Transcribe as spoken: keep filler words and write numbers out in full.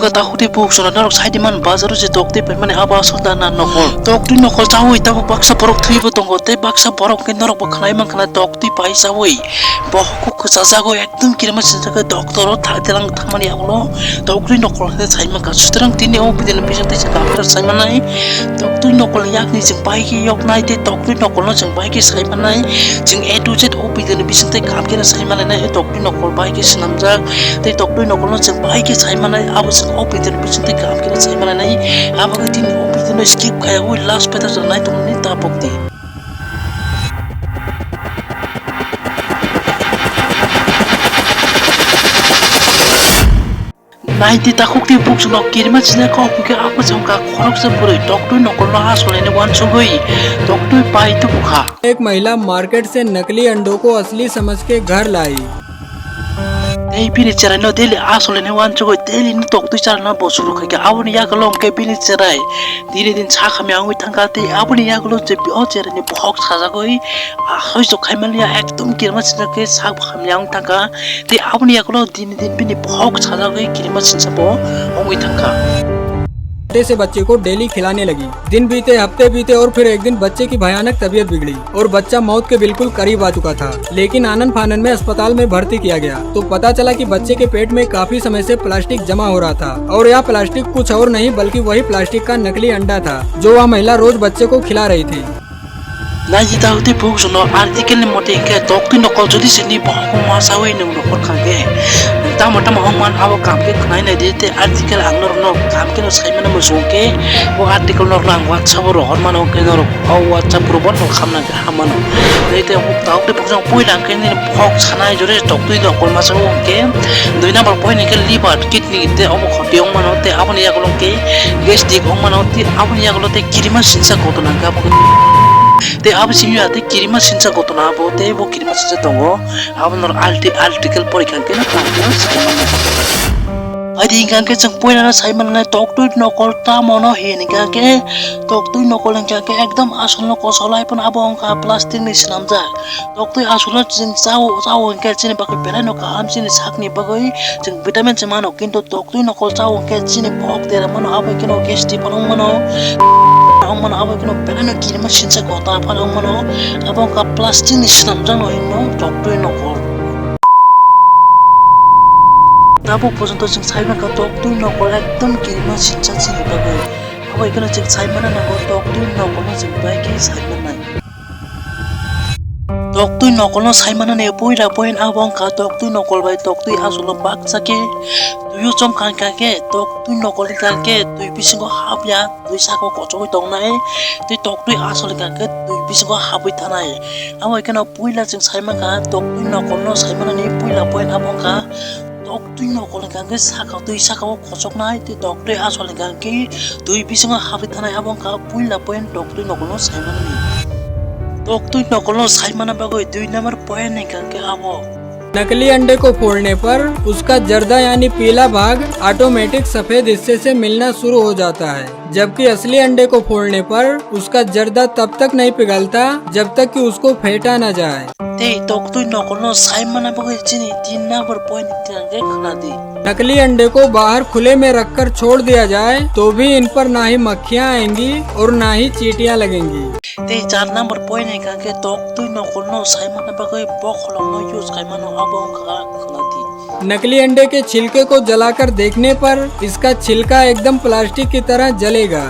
Takhuk tei bukhuk chwla norok saidi man bazaro je toktwi paimani abo aswk da na nokol. Toktwi nokol chawi tabuk baksa borok thwibo tongo tei baksa borok hwnkhe norokbo khwnai mankha na toktwi pai chawi. Bo hukuk kwchajagwi ekdom kirima sinjagwi doctoro thang thangmani yagulo toktwi nokol hwnkhe saimankha. Sutrang tini o video ni bisingtwi se doctor saimanai toktwi nokol yakni chwng bai khe yoknai tei toktwi nokolno chwng bai khe saimanai. Chwng A to Z o video ni bisingtwi kaham kheno saimanai nai toktwi nokol bai khe swnamjak. Tei toktwi nokolno chwng bai khe saimanai, abo chwng o video ni bisingtwi kaham kheno saimanai nai. Abo khe tini o video no skip khaiwi last paithago nai tongmani ta pokdi. Naidi takhuk tei bukhuk chwla kirima sinai kok hwnkhe abo chwngkha khoroksa bwrwi toktwi nokolno ha soleni uansugwi toktwi pai tubukha. एक महिला मार्केट से नकली अंडों को असली समझ के घर लाई। Tei bini cheraino daily asoleni uansugwi daily ni toktwi charano bo suru khaikha. Aboni yagulo hwnkhe bini cherai dini din sak hamya wngwi thangkha tei aboni yagulo je o cheraini bokhok sajagwi asoi sok khaimaliya ekdom kirima sinjak khe sak hamya wngwi thangkha. Tei aboni yagulo dini din bini bokhok sajagwi kirima sinsa bo wngwi thangkha. छोटे से बच्चे को डेली खिलाने लगी। दिन बीते, हफ्ते बीते और फिर एक दिन बच्चे की भयानक तबीयत बिगड़ी और बच्चा मौत के बिल्कुल करीब आ चुका था। लेकिन आनन फानन में अस्पताल में भर्ती किया गया तो पता चला कि बच्चे के पेट में काफी समय से प्लास्टिक जमा हो रहा था और यह प्लास्टिक कुछ और नहीं बल्कि वही प्लास्टिक का नकली अंडा था जो वह महिला रोज बच्चे को खिला रही थी। Naidi takhuk tei bukhuk chwla article ni mote hwnkhe toktwi nokol jodi sini bokhok ma sawi nwng rohor kha khe tamo tamo wng man abo kaham khe khwnai naidi tei article ang norokno kaham kheno sai mano muchung khe o article norokno ang WhatsApp o rohor mano hwnkhe norok o WhatsApp group o norok hamna khe ham mano. Tei tei takhuk tei bukhuk chwla puila hwnkhe nini bokhok sanai jodi toktwi nokol ma sawi hwnkhe dui number point hwnkhe liver kidney tei obo khoti wng mano tei aboni yagulo hwnkhe gastric wng mano tei aboni yagulo tei kirima sinsa kotorna hwnkhe abo tei abo simi ya tei kirima sinsa kotorna abo tei bo kirima sinsa tongo abo norok alti article porikha hwnkhe no kaham khe sai mano. Adi hwnkha hwnkhe chwng puila no sai mano toktwi nokol tamo no hin hwnkha hwnkhe toktwi nokol hwnkha hwnkhe ekdom asol no kosol lai phano abo wngkha plastic ni swnamjak. Toktwi aswkno chwng chao, chao hwnkhe chini bagwi belai no kaham, chini sakni bagwi chwng vitamin se mano, kintu toktwi nokol chao hwnkhe chini bok dera mano, abo kheno gastric phano wng mano, wng mano, abo kheno belai no kirima sinsa kota phano wng mano, abo wngkha plastic ni swnamjak no hino toktwi nokol. Tabuk porjonto chwng sai mankha toktwi nokol ekdom kirima sinsa chini bagwi, abo kheno chwng sai mano nango toktwi nokolno chwng bai khe sai mannai. Toktwi nokolno sai manani puila point abo wngkha toktwi nokol bai toktwi aswkno baksa khe twio chomkha hwnkha khe toktwi nokol hwnkha khe twi bisingo hapya twi saka o kochogwi tongnai tei toktwi aswk hwnkha khe twi bisingo hapwi thanai. Abo kheno puila chwng sai mankha toktwi nokolno sai manani puila point abo wngkha toktwi nokol hwnkha khe saka twi saka o kochoknai tei toktwi aswk hwnkha khe twi bisingo hapwi thanai abo wngkha puila point toktwi nokolno sai manani. Toktwi nokolno sai mana bagwi dui number point hwnkha khe abo. नकली अंडे को फोड़ने पर उसका जर्दा यानी पीला भाग ऑटोमेटिक सफेद हिस्से से मिलना शुरू हो जाता है, जबकि असली अंडे को फोड़ने पर उसका जर्दा तब तक नहीं पिघलता जब तक कि उसको फेंटा ना जाए। Tei toktwi nokolno sai mana bagwi chini tin number point hwnkha khe khwnadi. नकली अंडे को बाहर खुले में रखकर छोड़ दिया जाए तो भी इन पर ना ही मक्खियां आएंगी और ना ही चींटियां लगेंगी। Tei char number point hwnkha khe toktwi nokolno sai mana bagwi bokholongno use khai mano abo wngkha khwnadi. नकली अंडे के छिलके को जलाकर देखने पर इसका छिलका एकदम प्लास्टिक की तरह जलेगा।